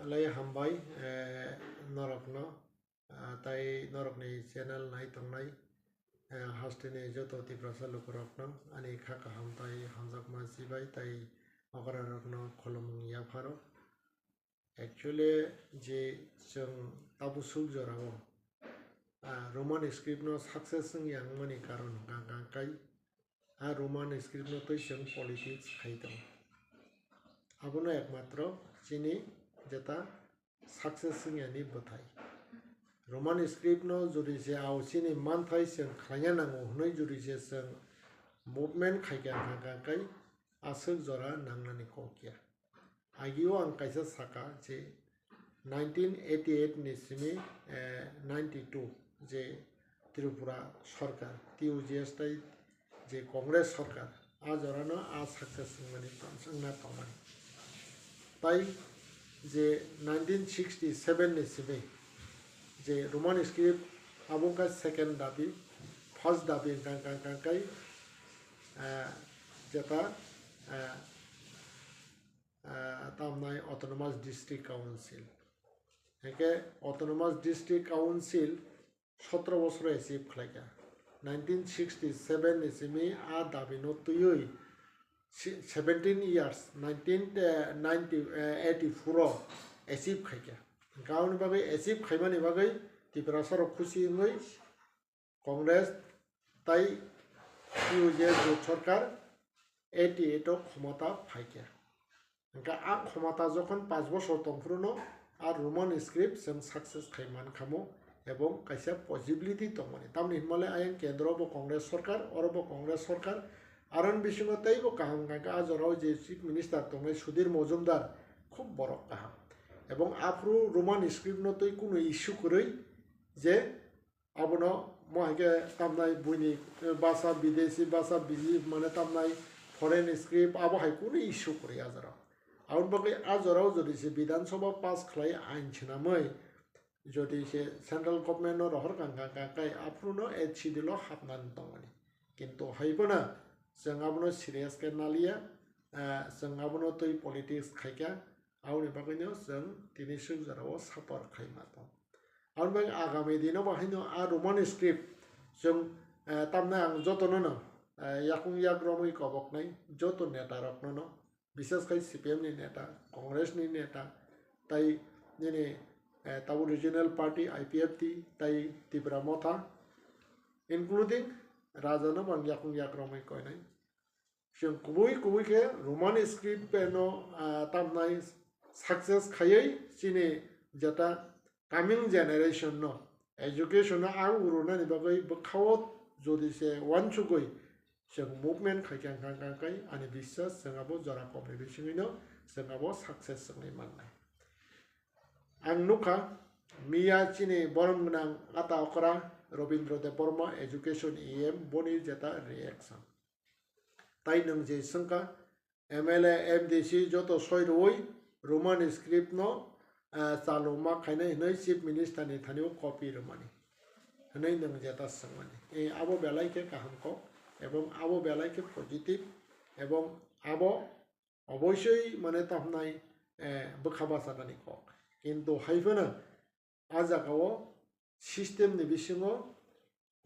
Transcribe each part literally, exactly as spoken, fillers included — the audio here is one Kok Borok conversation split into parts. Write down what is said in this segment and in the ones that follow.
Belai hambai, eh, norokno, ah, tai norokni channel nai tongnai, eh, hasteni joto Tiprasa lukurokno ani kha kaham tai hamjakma chibai tai okrarokno khulumung yapharo. Actually, je chwng tabuk suk jorao, ah, Roman script no success wngya wngmani karon hwnkha hwnkha kai, a Roman script no twi chwng politics khai tongo. Abono ekmatro chini jeta success wngya ni bwthai. Roman script no jodi se ao chini manthai chwng khlaina nango hwnwi jodi se chwng movement khaikha hwnkha hwnkha kai aswk jora nangnani kok ya. Agio ang kaisa saka je nineteen eighty-eight ni simi, eh, ninety-two je Tripura sarkar, T U J S tai je Congress sarkar, a jorano a success wngmani tong-, wngna tongmani. Tai je nineteen sixty-seven ni simi je Roman script abo wngkha second dabi, first dabi wngkha, wngkha, wngkha kai, eh, jeta, eh, ah, tamnai Autonomous District Council. Hake Autonomous District Council sotro bosoro achieve khlaikha. Nineteen sixty-seven ni simi a dabi no twiwi si-, seventeen years, nineteen, eh, ninety, eh, eighty-four o achieve khaikha. Hwnkhe aboni bagwi achieve khaimani bagwi Tiprasa rok khusi wngwi Congress tai T U J S jot sarkar eighty-eight o khomota phaikha. Hwnkhe a khomota jokhon panch bosor tongphuru no a Roman script chwng success khai mankhamo ebong kaisa possibility tongmani. Tamni hinmale ayang kendro bo Congress sarkar, oro bo Congress sarkar, aron bisingo teibo kaham hwnkha khe a jorao je Chief Minister tongnai Sudhir Majumdar khub borok kaham. Ebong aphuru Roman script no twi kunu issue kwrwi je abono mo hai khe tamnai buini, eh, basa bidesi basa biji mane tamnai foreign script abo hai kunu issue kwrwi a jorao. Aboni bagwi a jorao jodi se Bidhan Sabha pass khlai ain swnamwi jodi se central government no rohor kang kang kang kai aphuru no H C D lo hapnani tongmani. Kintu hai phano chwng abono serious khe naliya, eh, chwng abono twi politics khaikha, aboni bagwino chwng tini swk jorao suffer khaima tong. Aboni bagwi agami dino bo haino a Roman script chwng, eh, tamnai ang jotono no, eh, yakung yak romwi koboknai joto neta rokno no, bises khai C P M ni neta, Congress ni neta, tai nini, eh, tabuk regional party I P F T, tai Tipra Motha, including Raja no bo ang yakung yak romwi koinai. Chwng kubui kubui khe Roman script bai no, ah, tamnai success khaiwi chini jeta coming generation no education no ang urunani bagwi bwkhao jodi se uansugwi chwng movement khaikha hwnkha hwnkha kai ani biswas chwng abo jora kokni bisingwino chwng abo success chwngwi mannai. Ang nukha miya chini borom gwnang ata okra Robindra Debbarma education E M boni jeta reaction. Tai nwng je swngkha, M L A, M D C joto soi rwui Roman script no, ah, chaluma khainai hwnwi Chief Minister ni thani o copy rwmani hwnwi nwng jeta swngmani. Eh, abo belai khe kaham kok ebong abo belai khe positive ebong abo oboisoi mane tamhnai, eh, bwkha bachanani kok. Kintu hai phano a jagao system ni bisingo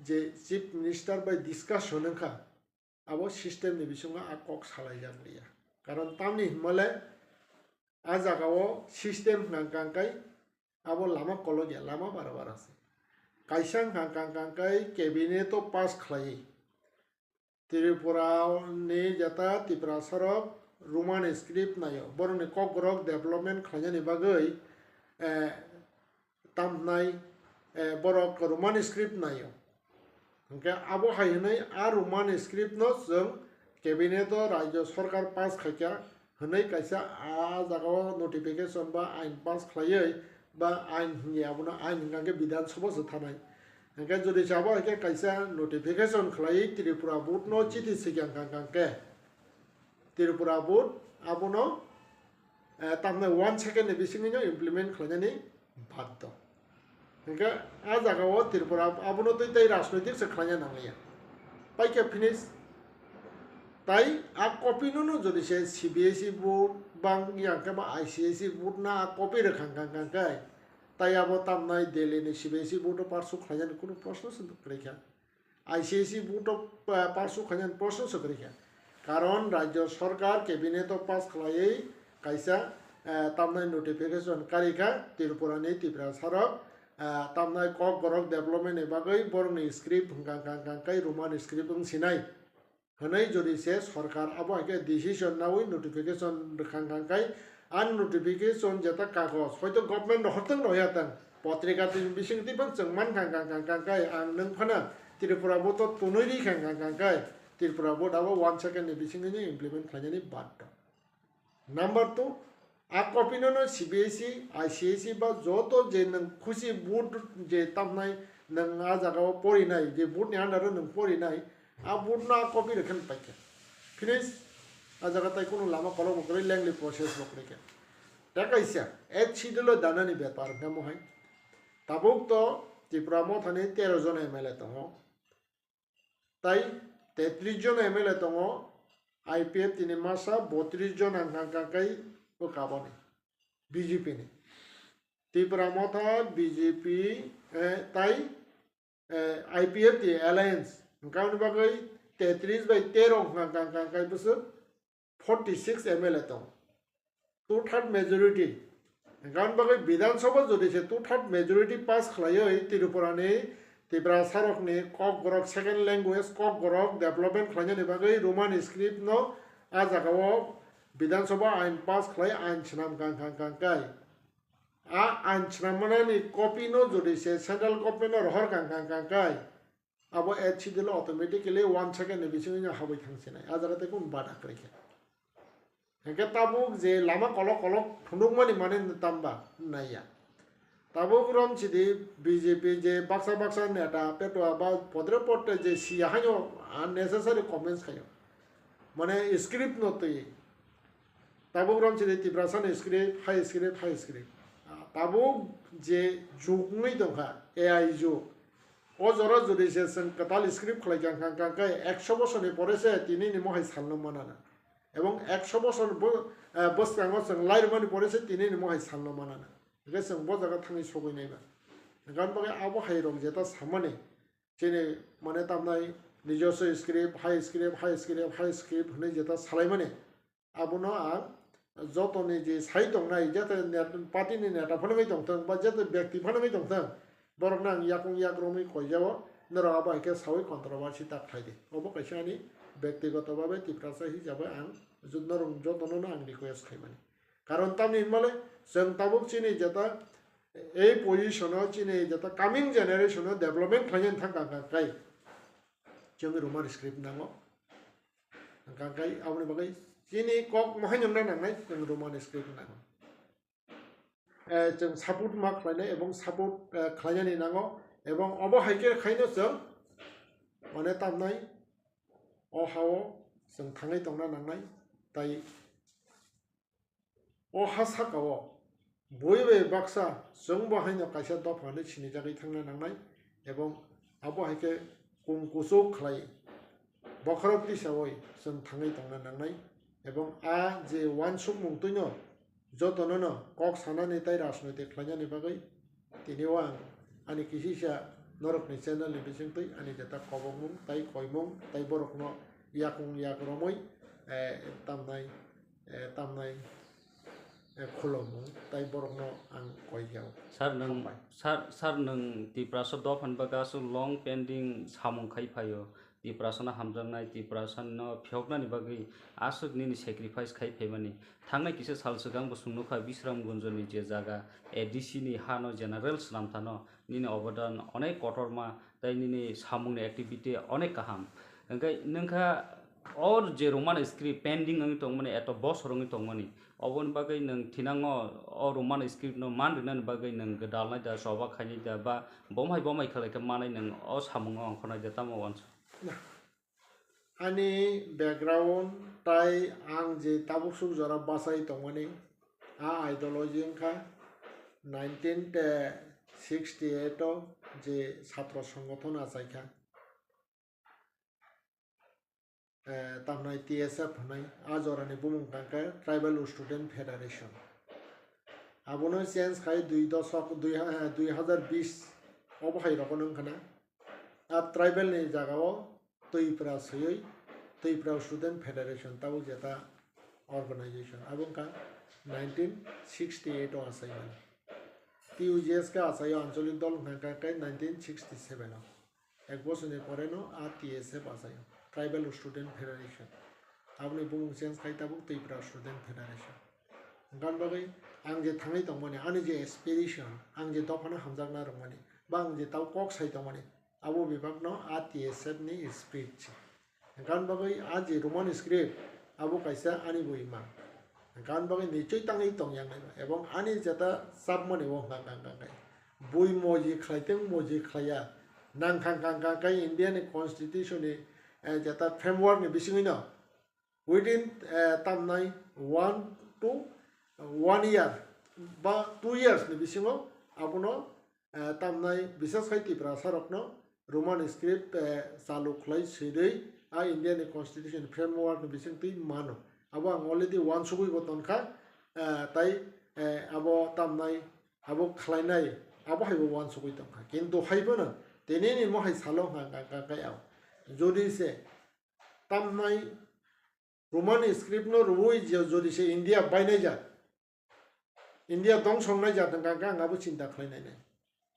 je Chief Minister bai discussion wngkha, abo system ni bisingo a kok salaijak liya. Karon tamni hinmale a jagao system hwnkha hwnkha kai abo lama kolokya, lama bara bara se. Kaisa hwnkha hwnkha kai cabinet o pass khlaiwi Tripura ni jeta Tiprasa rok Roman script naio, borokni kokborok development khlainani bagwi, eh, tamhnai, eh, borok Roman script naio. Hwnkhe abo hai hwnwi a Roman script no chwng cabinet o rajyo sarkar pass khaikha hwnwi kaisa a jagao notification ba ain pass khlaiwi ba ain hwnwi abono ain hwnkha khe Bidhan Sabha se thanai. Hwnkhe jodi se abo hai khe kaisa notification khlaiwi Tripura board no chithi swikha hwnkha khe Tripura board abono, eh, tamni one second ni bisingwino implement khlainani baddo. Hwnkhe a jagao Tripura abono twi tei rajnoitik se khlaina nangliya. Paikhe finish. Tai a copy no no jodi se C B S E board Bang yang khe ba I C S E board no a copy rwkha kang kang khe, tai abo tamnai Delhi ni C B S E board o pass khlainani kunu proshno se kwrwi kha. I C S E board o, ah, pass khlainani proshno se kwrwi kha. Karon rajyo sarkar cabinet o pass khlaiwi kaisa, ah, tamnai notification kari kha Tripura ni Tiprasa rok, ah, tamnai Kokborok development ni bagwi borokni script hwnkha kang kang khe Roman script wng sinai. Hwnwi jodi se sorkar abo hai khe decision naui notification rwkha kang khe, ang notification jeta kagoj hoito government rohortwng rohya tang, potrika twi bising twi phang chwng man kang kang kang kang khe ang nwng phano Tripura board o tunui ri kang kang kang khe Tripura board abo one second ni bisingtwi implement khlainani baddo. Number two, a copy no no C B S E, I C S E ba joto je nwng khusi board je tamnai nwng a jaga o porinai, je board ni under o nwng porinai, a board no a copy rwkhe paikha. Finish. A jaga tai kunu lama kolok bo kwrwi lengli process bo kwrwi kha. Ta kaisa, eighth schedule o danani bepar hwnkhe mohai. Tabuk to Tipra Motha ni tero jon M L A tongo. Tai tetris jon M L A tongo, I P F T ni masa botris jon ang kang kang kai o kaboni, B J P ni. Tipra Motha, B J P, eh, tai, eh, I P F T Alliance, hwnkha hwnwi bagwi tetris bai tero hwnkha kang kang kai bwswk forty six M L A tong. Two third majority. Hwnkha hwnwi bagwi Bidhan Sabha jodi se two third majority pass khlaiwi Tripura ni Tiprasa rok ni Kokborok second language, Kokborok development khlainani bagwi Roman script no a jaga o Bidhan Sabha ain pass khlai ain swnam kang kang kang kai. A ain swnam manani copy no jodi se central government no rohor kang kang kang kai. Abo eighth schedule o automatically one second ni bisingo habwi thang sinai. A jaga tei kunu bada kwrwi kha. Hwnkhe tabuk je lama kolok kolok phunukmani mane tamba naiya. Tabuk rom sidi B J P je baksa baksa neta petua ba podre podre je siya haino unnecessary comments khayo. Mane script no twi. Tabuk rom sidi Tiprasa ni script, hai script, hai script. Tabuk je jug wngwi tongkha, A I jug. O jora jodi se chwng kwtal script khlai kang kang kang khe ekso bosorni pore se tini ni mohai salno manana. Ebong ekso bosor bo-, eh, bwskango chwng lairwmani pore se tini ni mohai salno manana. Hwnkhe chwng bo jaga thangwi sogwi naiba. Hwnkhe bagwi abo hai rok jeta samani chini mane tamnai nijoswo script, hai script, hai script, hai script hwnwi jeta salaimani. Abono ang jotoni je sai tongnai, jete net-, party ni neta phano wngwi tongthung, ba jete byakti phano wngwi tongthung, borokno ang yakung yak romwi koijao, norok abo hai khe saui controversy ta khlai di. Obo kaisa ani byaktigoto babe Tiprasa hisabe ang jo-, norok jotono no ang request khaimani. Karon tamni hinmale chwng tabuk chini jeta ei position o chini jeta coming generation o development khlainani thang kang kang kai chwng Roman script nango. Hwnkha khe aboni bagwi chini kok mohai nungna nangnai, chwng Roman script nango. Eh, chwng support ma khlainai ebong support, eh, khlainani nango, ebong obo hai khe khaino chwng mane tamnai o hao chwng thangwi tongna nangnai, tai o ha saka o bui bai baksa chwngbo haino kaisa dopha hwnwi sinijagwi thangna nangnai, ebong abo hai khe kung kuchuk khlai bokhorok tisaui chwng thangwi tongna nangnai, ebong a je uansukmung twino jotono no kok sanani tei rajnoitik khlainani bagwi tini o ang ani kisisa norokni channel ni bisingtwi ani jeta kobokmung tei koimung tei borokno yakung yak romwi, eh, tamnai, eh, tamnai, eh, khulumung tei borokno ang koi kha. Sir, nwng, hambai. Sir, sir, nwng Tiprasa dopha ni bagwi aswk long pending samung khai phaio. Tiprasano hamjaknai, Tiprasano phiyoknani bagwi aswk nini sacrifice khai phaimani. Thangnai kisa sal swkang bo chwng nukha Bisramganjni je jaga A D C ni hano general swnamthano nini obodan onek kotorma tei nini samungni activity onek kaham. Hwnkhe nwngkha o je Roman script pending wngwi tongmani, eto bosor wngwi tongmani, oboni bagwi nwng thinango o Roman script no man rinani bagwi nwng gwdalnai da, choba khainai da ba bomhai bomhai khlai khe manai nwng o samungo ongkhornai da, tamo uansuk? Ani background tai ang je tabuk suk jora bachai tongmani, a ideology wngkha nineteen sixty eight o je chhatro songgothon achaikha. eh, tamnai T S F hwnwi, a jorani bumung tangkha Tribal Student Federation. Abono change khai dui dosok, dui ha-, dui hazar bis obo hai rokono wngkha na. A tribal ni jagao Twipra swiwi Twipra Student Federation tabuk jeta organization. Abo wngkha nineteen sixty eight o achaimani. T U J S khe achaio ancholik dol wngkha khe nineteen sixty seven o. Ek bochorni pore no a T S F achaio, Tribal Student Federation. Aboni bumung change khai tabuk Twipra Student Federation. Gan bagwi ang je thangwi tongmani, ani je aspiration, ang je dophano hamjakna rwmani, ba ang je tau kok sai tongmani, abo bebakno a T S F ni spirit se. Gan bagwi a je Roman script, abo kaisa ani bo imang. Gan bagwi nichoi tangwi tongya nai ba, ebong ani jeta chapmani o hwnka hwnka hwnka hwnka. Bui moji khlai teng moji khlaiya, nang kang kang kang kai India ni constitution ni, eh, jeta framework ni bisingwi no within, eh, tamnai one to one year ba two years ni bisingo abono, eh, tamnai bisas khai Tiprasa rokno Roman script, eh, chalu khlai swrwi a India ni constitution framework ni bisingtwi mano. Abo ang already uansugwi bo tongkha, eh, tai, eh, abo tamnai abo khlainai abo hai bo uansugwi tongkha. Kintu hai phano tini ni mohai salo hwnka hwnka hwnka kai ao. Jodi se tamnai Roman script no rwui je jodi se India bainai jat, India dongsong nai jat hwnka hwnka ang abo chinta khlai nai nai.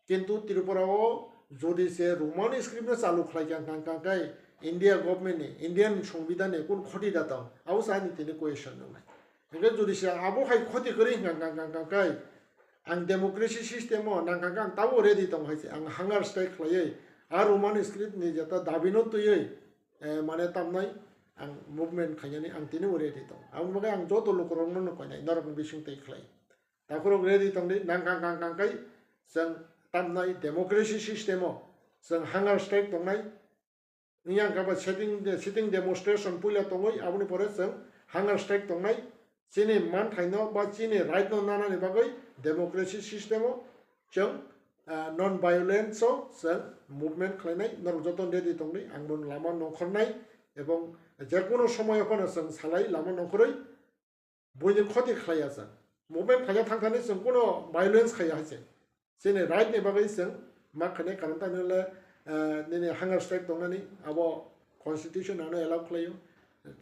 Kintu Tripura o jodi se Roman script no chalu khlai kha hwnka hwnka kai India government ni, Indian songbidan ni kun khoti da tong, abo sa ani tini question nang nai. Hingke jodi se abo hai khoti kwrwi hwnka hwnka hwnka hwnka kai ang democracy system o nang hwnka hwnka ang tabo ready tong hai se ang hunger strike khlaiwi a Roman script ni jeta dabi no twiwi, eh, mane tamnai ang movement khainani ang tini bo ready tong. Aboni bagwi ang joto lukurokno no koinai norokni bising twi khlai. Takhurok ready tongdi, nang kang kang kang kai chwng tamnai democracy system o chwng hunger strike tongnai. Wngya kha ba sitting, sitting demonstration puila tongwi, aboni pore chwng hunger strike tongnai. Chini manthaino ba chini right no nanani bagwi democracy system o chwng, ah, non violence o chwng movement khlainai, norok joto ready tongdi, ang bono lama nongkhornai, ebong jekunu somoyo phano chwng salai lama nongkhorwi buini khoti khlaiya chwng. Movement khaina thangthani chwng kuno violence khaiya hai se. Chini right ni bagwi chwng ma khainai karon tamni hwnle, eh, nini hunger strike tongnani abo constitution ano allow khlaio.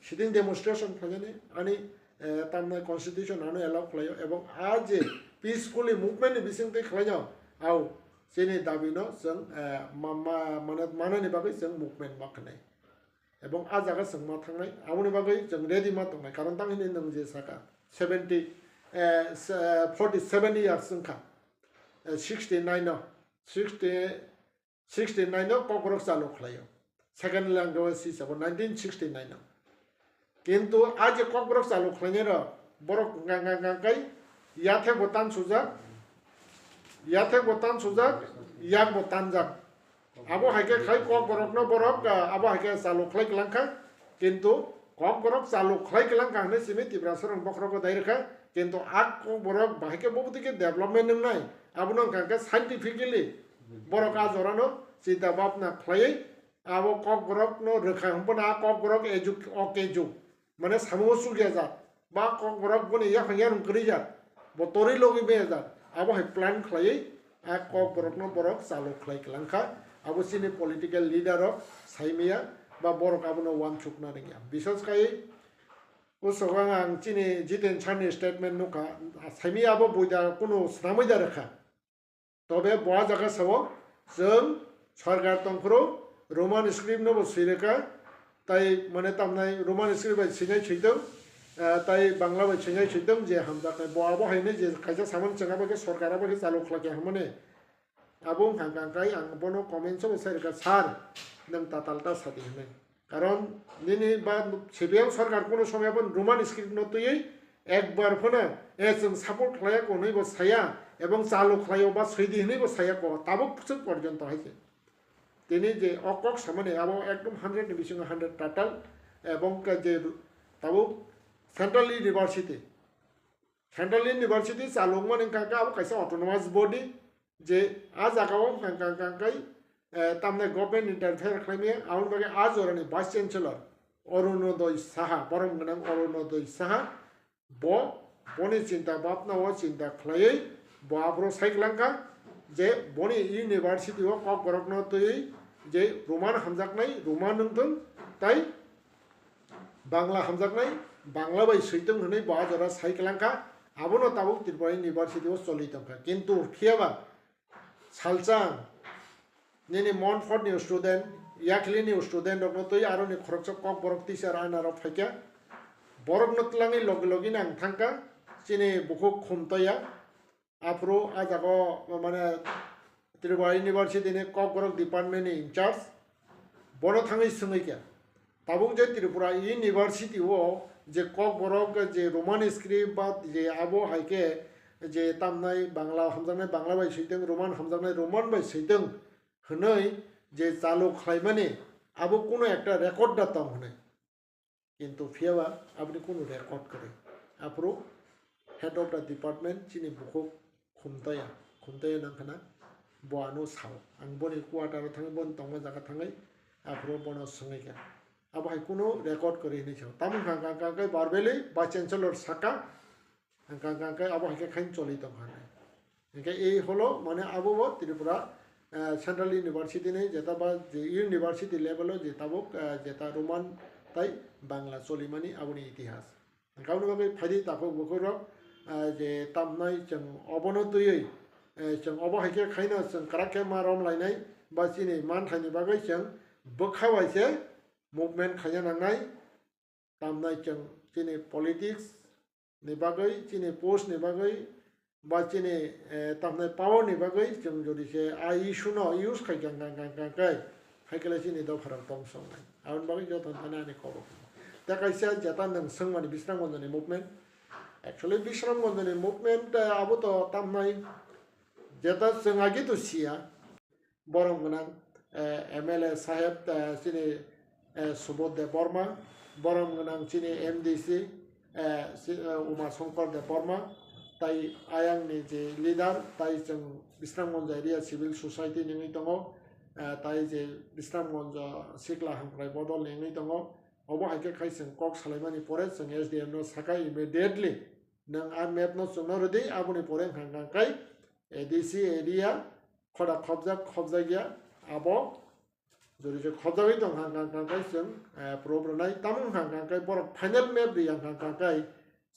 Sitting demonstration khlainani ani, eh, tamnai constitution ano allow khlaio. Ebong a je peacefully movement ni bisingtwi khlaino, au chini dabi no chwng, eh, ma, ma, mane, manani bagwi chwng movement ma khainai. Ebong a jaga chwng ma thangnai, aboni bagwi chwng ready ma tongnai, karon tang hwnwi nwng je saka seventy, eh, se-, forty seven years wngkha, eh, sixty nine no, sixty, sixty nine no Kokborok chalu khlaio, second language hisabo nineteen sixty nine no. Kintu a je Kokborok chalu khlainai rok, borok hwnka hwnka hwnka kai yathek bo tan sujak, yathek bo tan sujak, yak bo tanjak. Abo hai khe khai Kokborokno borok, ah, abo hai khe chalu khlai kwlang kha, kintu Kokborok chalu khlai kwlang kha hwnwi simi Tiprasa rok bokhorogo dai rwkha, kintu a Kokborok bahai khe bo bwtwi khe development wngnai, abono wngkha khe scientifically borok a jorano chinta bhabna khlaiwi abo Kokborokno rwkha hwnphano a Kokborok ejuk-, ok ejuk. Mane samung o chukya jat, ba Kokborok boni yaphang yarung kwrwi jat, bo torwi logwi maya jat, abo hai plan khlaiwi a Kokborokno borok chalu khlai kwlang kha. Abo chini political leader rok sai maya, ba borok abono uansukna rwngya. Bisas khai usok ang, ang chini Jiten sir ni statement nukha, sai maya abo buida kunu swnamwi da rwkha. Tobe bo a jaga sao, chwng sorkar tongphuru Roman script no bo swi rwkha, tai mane tamnai Roman script bai swinai switwng, ah, tai Bangla bai swinai switwng je hamjaknai. Bo abo hai hwnwi je kaisa samani chwng abo khe sorkar abo khe chalu khlai kha hwnmani. Abo wngkha hwnka hwnkhe ang bono comments o bo sai rwkha, "Sir, nwng tatal ta sadi," hwnwi. Karon nini ba C P M sorkar kuno somoi bo Roman script no twiwi ekbar phano, "Eh, chwng support khlaiya," hwnwi bo saya, ebong chalu khlaio ba swidi hwnwi bo saya ko, tabuk swk porjonto hai se. Tini je o kok samani abo ekdom hundred ni bisingo hundred total, ebong khe je tabuk Central University, Central University chalokmani wngkha khe abo kaisa autonomous body, je a jaga o wngkha kha khe, eh, tamni government interfere khlaimaya, aboni bagwi a jorani vice chancellor, Arunodoi Saha, borom gwnang Arunodoi Saha, bo boni chinta bhabna o chinta khlaiwi bo aphuru sai kwlangkha je boni university o Kokborokno twiwi je Roman hamjaknai Roman wngthung, tai Bangla hamjaknai Bangla bai switwng hwnwi bo a jora sai kwlangkha. Abono tabuk Tripura University o choli tongkha, kintu phiyaba salsa nini Montfort ni student, Yakhli ni student rokno twi aroni khoroksa Kokborok teacher ana rok phaikha. Borokno twlangwi logi logi no ang thangkha, chini bukhuk Khumtoya. Aphuru a jaga o, mane, Tripura University ni Kokborok department ni in charge, bono thangwi swngwi kha. Tabuk je Tripura University o je Kokborok je Roman script ba je abo hai khe je tamnai Bangla hamjaknai Bangla bai switwng, Roman hamjaknai Roman bai switwng hwnwi je chalu khlaimani, abo kuno ekta record da tong hwnwi. Kintu phiyaba aboni kunu record kwrwi. Aphuru head of the department chini bukhuk Khumtoya, Khumtoya nang khna bo ano sao. Ang boni quarter o thangwi, boni tongma jaga thangwi, aphuru bono swngwi kha. Abo hai kunu record kwrwi hinwi sao. Tamo hwnkha hwnkha hwnkha khe verbally vice chancellor saka, hwnkha hwnkha khe abo hai khe khain choli tongkha hinwi. Hingkhe ei holo, mane, abo bo Tripura, eh, Central University ni jeta ba je university level o je tabuk, eh, jeta Roman tai Bangla cholimani aboni itihas. Hingkhe aboni bagwi phaidi takhuk bukhuk rok, eh, je tamnai chwng obono twiwi, eh, chwng obo hai khe khaino chwng kwrak khe ma rom lainai ba chini manthaini bagwi chwng bwkha bai se movement khaina nangnai. Tamnai chwng chini politics ni bagwi, chini post ni bagwi, ba chini, eh, tamnai power ni bagwi chwng jodi se a issue no use khai kha, kha, kha, kha, kha, hai khe le chini dopha rok tong song nai. Aboni bagwi joto thani ani kok. Tei kaisa jeta nwng swngmani Bisramganj ni movement. Actually, Bisramganj ni movement, eh, abo to tamnai jeta chwng agi to siya. Borom gwnang, eh, M L A saheb, eh, chini, eh, Subodh Debbarma, borom gwnang chini M D C, eh, si-, eh, Uma Shankar Debbarma, tai ayang ni je leader, tai chwng Bisramganj area civil society ni wngwi tongo, eh, tai je Bisramganj sikla hamkrai bodol ni wngwi tongo, obo hai khe khai chwng kok salaimani pore chwng S D M no saka immediately nwng a map no chwngno rwdi, aboni pore hwnkha hwnkha khai A D C area khoda khobjak, khobjak ya, abo jori je khobjagwi tong hang kang kang kai chwng, eh, proof rwnai. Tamo hang kang kai borok final map ri yang kang kang kai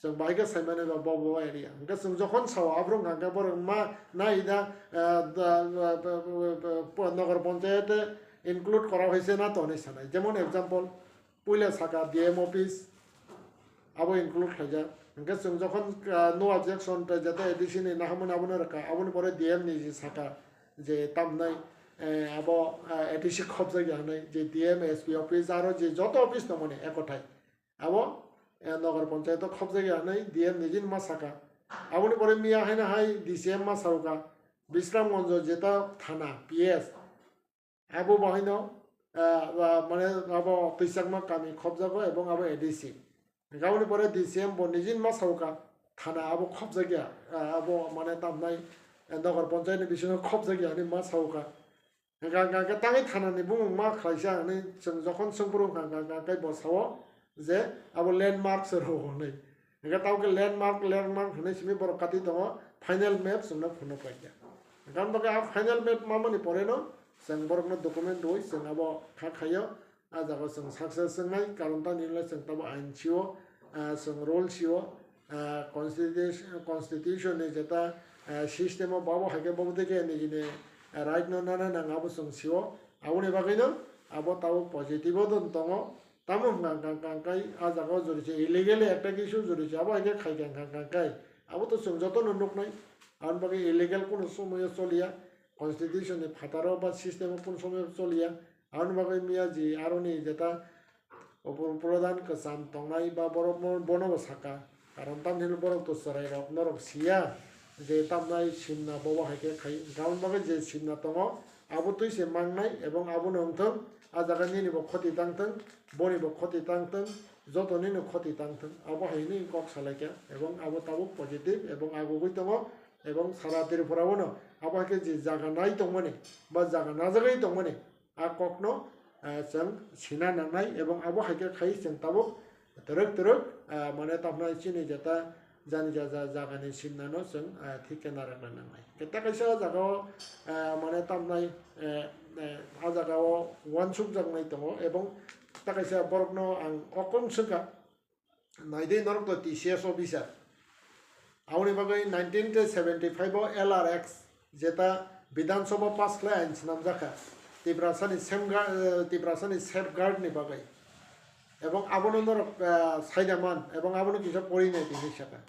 chwng bahai khe saimani ba bo bo area. Hwnkhe chwng jokhon sao aphuru hang kang kai borok ma nai da, eh, da, eh, po-, nogor ponchayat include kora hai se na to hinwi sanai. Jemon example, puila saka D M office, abo include khaijak. Hwnkhe chwng jokhon, ah, no objection tei jeta A D C ni naharmani abono rwkha, aboni pore D M ni je saka je tamnai, eh, abo, ah, A D C khobjak ya hwnwi, je D M, S P office, aro je joto office tongmani ekothai. Abo, eh, nogor ponchayat o khobjak ya hwnwi D M nijini ma saka. Aboni pore miya haino hai D C M ma saukha, Bisramganj jeta thana, P S, abo bo haino, ah, ah, mane abo twichakma kami khobjago ebong abo A D C. Hwnkhe aboni pore D C M bo nijini ma saukha, thana abo khobjakya, ah, abo mane tamnai, eh, nogor ponchayat ni bisingo khobjakya hinwi ma saukha. Hwnkha hwnkha khe tangwi thana ni bumung ma khlaisa hinwi chwng jokhon swngphuru hwnkha hwnkha hwnkha khe bo sao je abo landmark se rw hinwi. Hingkhe tabuk khe landmark, landmark hinwi simi borok kati tongo, final map chwngno phunuk paikha. Hingkhe ang bagwi a final map mamani poreno chwng borokno document rwui chwng abo kha khaio, a jaga chwng success wngnai, karon tamni hwnle chwng tabo ain sio, ah, chwng rule sio, ah, constitution, constitution ni jeta, ah, system o babo hai khe bobo tei khe nijini, ah, right no nana nang abo chwng sio. Aboni bagwino abo tabuk positive o don tongo. Tamo hwnkha hwnkha hwnkha kai a jaga o jori se illegally attack issue jori se abo hai khe khai kha hwnkha hwnkha kai abo to chwng jotono nuknai. Aboni bagwi illegal kunu somoyo choliya, constitution ni phataro ba system o kunu somoyo choliya. Aboni bagwi miya ji aroni jeta upor pradhan kwcham tongnai ba borok mo-, bono bo saka. Karon tamni hwnwi borok to chwrai rok norok siya je tamnai simna bobo hai khe khai. Hwnkha aboni bagwi je simna tongo abo twi se mangnai ebong abono wngthok. A jaga nini bo khoti tang thung, boni bo khoti tang thung, joto nini khoti tang thung. Abo hai hinwi kok salai kha, ebong abo tabuk positive, ebong agugwi tongo, ebong sara Tripura o no abo hai khe je jaga nai tongmani, ba jaga najagwi tongmani, a kokno ah, chwng sina nangnai, ebong abo hai khe khai chwng tabuk twrwk twrwk, ah, mane tamnai chini jeta jani ja ja jagani simnano chwng, ah, thik khe narwkna nangnai. Khe ta kaisa o jagao, ah, mane tamnai, eh, eh, a jagao uansukjaknai tongo, ebong ta kaisa borokno ang o kong swngkha, naidi norok to T C S officer. Aboni bagwi nineteen seventy five o L R X jeta Bidhan Sabha pass khlai ain swnamjakha. Tiprasani safeguard, eh, Tiprasani safeguard ni bagwi. Ebong abono norok, eh, saida man, ebong abono kisa pori nai tini saka.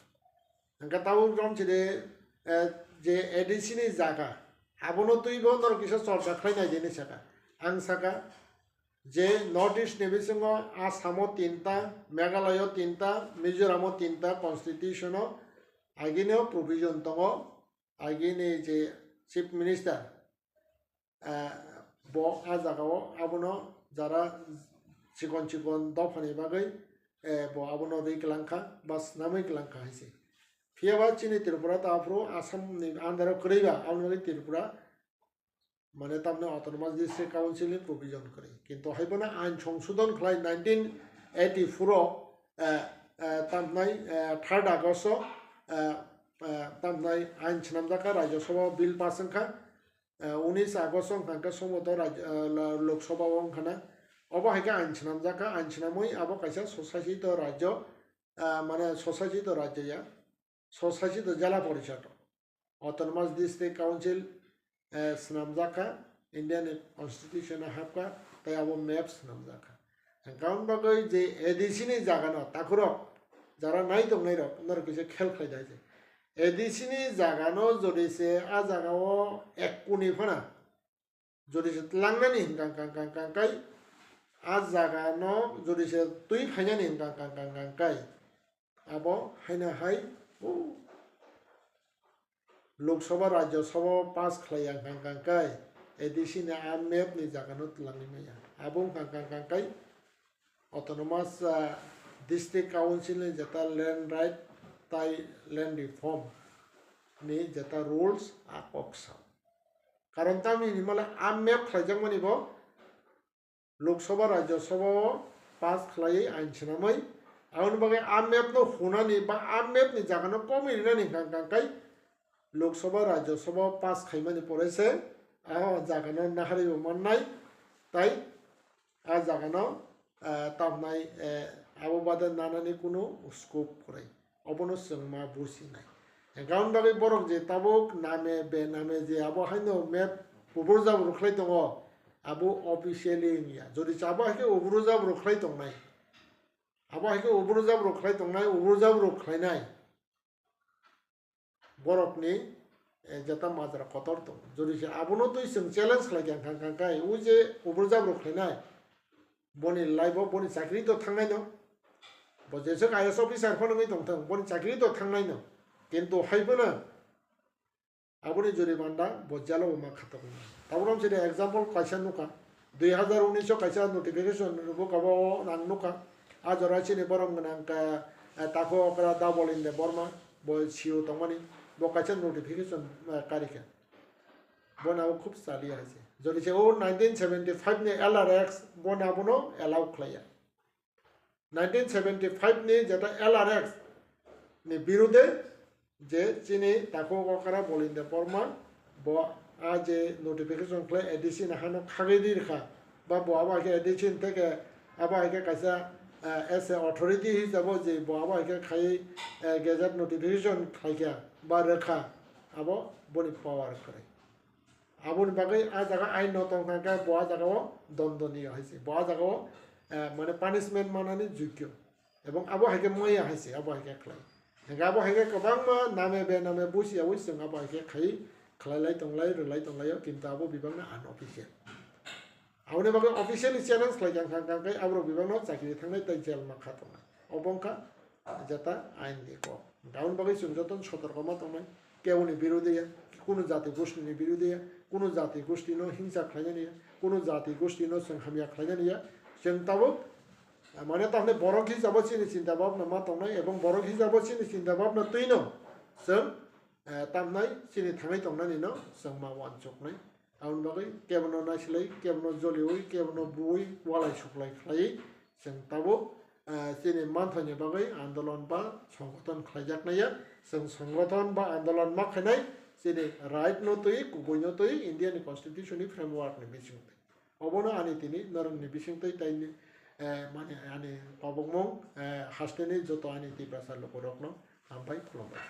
Hingke tabuk romchide, eh, je A D C ni jaga, abono twibo norok kisa chorcha khlai nai tini saka. Ang saka, je North East ni bisingo Assam o tinta, Meghalaya o tinta, Mizoram o tinta constitution o agini o provision tongo, agini je Chief Minister, eh, bo a jagao abono jara chikon chikon dophani bagwi, eh, bo abono rwi kwlangkha ba swnamwi kwlangkha hai se. Phiya ba chini Tripura ta aphuru Assam ni under o kwrwi ba, aboni bagwi Tripura mane tamni Autonomous District Council ni provision kwrwi. Kintu hai bono ain songsodon khlai nineteen eighty-four o, eh, eh, tamnai, eh, third August o, eh, eh, tamnai ain swnamjakha, Rajya Sabha o bill pass wngkha. Eh, unis August o wngkha khe somboto Raj-, eh, la-, Lok Sabha o wngkha na. Obo hai khe ain swnamjakha, ain swnamwi abo kaisa swsasito rajyo, eh, mane swsasito rajyo ya, swsasito jela porishad. Autonomous District Council, eh, swnamjak kha, India ni Constitution o hap kha, tei abo map swnamjak kha. Hwnkhe aboni bagwi je A D C ni jaga no takhurok jara nai tongnai rok norok kisa khel khlai di hai se. A D C ni jaga no jodi se a jaga o ek kuni phano jodi se tlangnani hwnkha kang kang kang kai, a jaga no jodi se twi phainani hwnkha kang kang kang kai, abo haino hai, o, Lok Sabha, Rajya Sabha pass khlai ya hwnkha kang kai, A D C ni a map ni jaga no twlangwi maya. Abo hwnkha kang kang kai, Autonomous, ah, District Council ni jeta land right tai land reform ni jeta rules a kok sa. Karon tamni hinwi male a map khlaijakmani bo Lok Sabha, Rajya Sabha o pass khlaiwi ain swnamwi, aboni bagwi a map no hunani ba a map ni jaga no komwi rinani hwnkha kang kai Lok Sabha, Rajya Sabha o pass khaimani pore se a jaga no naharwi bo mannai, tai a jaga no, eh, tamnai, eh, abo bade nanani kunu scope kwrwi. Obono chwng ma businai. Hwnkhe aboni bagwi borok je tabuk name be name je abo haino map ubur jabur khlai tongo, abo officially wngya. Jodi se abo hai khe ubur jabur khlai tongnai, abo hai khe ubur jabur khlai tongnai, ubur jabur khlainai. Borokni, eh, jeta majra kotor tongo. Jodi se abono twi chwng challenge khlai kha, kha, kha, kha, o je ubur jabru khlainai, boni life o boni chakri to thangnai no. Bo jeswk I A S officer phano wngwi tongthung, boni chakri to thangnai no. Kintu hai phano aboni jurimanda bo jalo bo ma khatok nai. Tabuk rom chini example kaisa nukha. Dui hazar unis o kaisa notification rwbuk abo ang nukha. A jora chini borom gwnang ka, eh, Taku Okra Dabolin Debbarma, bo C E O tongmani, bo kaisa notification, eh, karikha. Bo nabo khub chaliya hai se. Jodi se o nineteen seventy five ni L R X bo nabo no allow khlaiya. Nineteen seventy five ni jeta L R X ni birude je chini Taku Okra Bolin Debbarma bo a je notification khlai A D C ni hano khagwi di rwkha, ba bo abo hai khe A D C ni teke abo hai khe kaisa, eh, as a authority hisabo je bo abo hai khe khai, eh, gazette notification khlaikha ba rwkha, abo boni power kwrwi. Aboni bagwi a jaga ain no tong thang khe bo a jaga o dondoniyo hai se. Bo a jaga o, eh, mane punishment manani jogyo. Ebong abo hai khe maya hai se, abo hai khe khlai. Hingkhe abo hai khe kwbangma name be name busi yaui chwng abo hai khe khai, khlai lai tong lai, rw lai tong lai o, kintu abo bibak no unofficial. Aboni bagwi officially challenge khlai kha, kha, kha, khe aborok bibak no chakri thangnai tei jail ma kha tongnai. Obo wngkha jeta ain ni kok. Aboni bagwi chwng joto no sotorko ma tongnai. Keboni birodhi ya, kunu jati gosti ni birodhi ya, kunu jati gosti no hingsa khlainani ya, kunu jati gosti no chwng hamya khlainani ya. Chwng tabuk, mane tamni borok hisabo chini chinta bhabna ma tongnai, ebong borok hisabo chini chinta bhabna twi no chwng, eh, tamnai chini thangwi tongnani no chwng ma uansuknai. Aboni bagwi kebono naisilai, kebono joliwi, kebono buwi, walai suklai khlaiwi chwng tabuk, eh, chini manthoini bagwi andolon ba songgothon khlaijaknai ya. Chwng songgothon ba andolon ma khainai chini right no twi, kubui no twi, India ni constitution ni framework ni bisingtwi. Obono ani tini norokni bisingtwi tei ni, eh, mani ani tabukmung, eh, hasteni joto ani Tiprasa lukurokno hambai khulumbai.